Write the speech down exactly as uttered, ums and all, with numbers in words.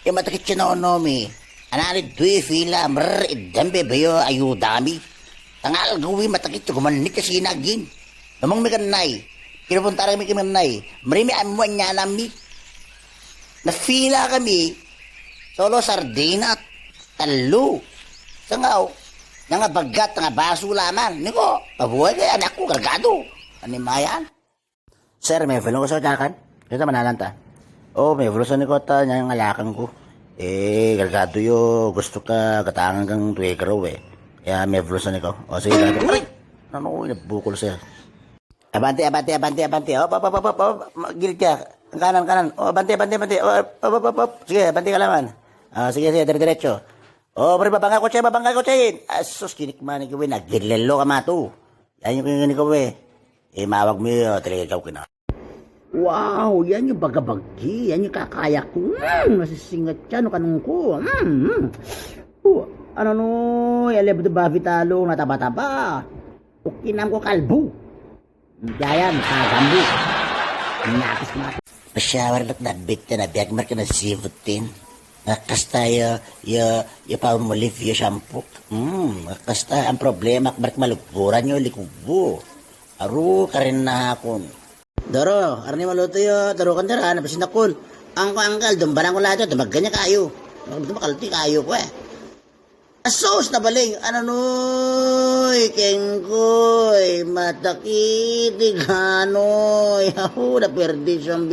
Ematak iccin ono mi. Anani dui fila mer idembe beyo ayuda mi. Tangal gui matak iccin gumen nik sina gin. Namang mi kenai. Kira pun tarang mi kenai. Meri mi amu nyana mi. Na fila kami. Solo sardina. Telu. Sengau. Nanga bagat tanga basu laman. Niko. Pabuai ke anakku gargadu. Ani mayan. Sir, me vlog so jakan. Kita mananan ta. Oh, me vlog so niko ta nyang ngalakan ku. Eh, gargadu yo gusto ka gatangan kang tuwe kero we. Ya, me vlog so niko. Oh, sige, gargadu. Aray! Nano, ini bukul, sir. Abante, abante, abante, abante. Op, op, op, op, op. Gil ka. Kanan, kanan. Oh, abante, abante, abante. Op, op, op, op, op. Sige, abante kalaman. Ah, sige, sige, dire-, diretso. Oh, beri babangga koce, babangga kocein. Asus, kinik mani ke we na gil lelo kama tu. Yanyu kini kowe. Eh, mawag mi, oh, tele kau kena. Wow, yanyu baga bagi, yanyu kakayak ku. Hmm, nasi singet canu kanungku. Hmm, hmm. Uh, ano no, ya le betul ba vitalung na taba-taba. Ukinam ko kalbu. Dayan, kagambu. Nakis mati. Pesawar dek dabit na biak merkena sivutin. Ngakasta ya, ya, ya Palmolive, ya shampoo. Hmm, ngakasta am problema ak merk malukuran yo likubu. Aru karena akun. Doro, arni malutu yo, doro kan dara, na pesin takun. Angko angkal, dumbarang ko lajo, dumaganya kayu. Dumaganya kayu ko eh. Asus na baling, ano noy, kengkoy, matak iti kanoy. Ahu, da perdi sambi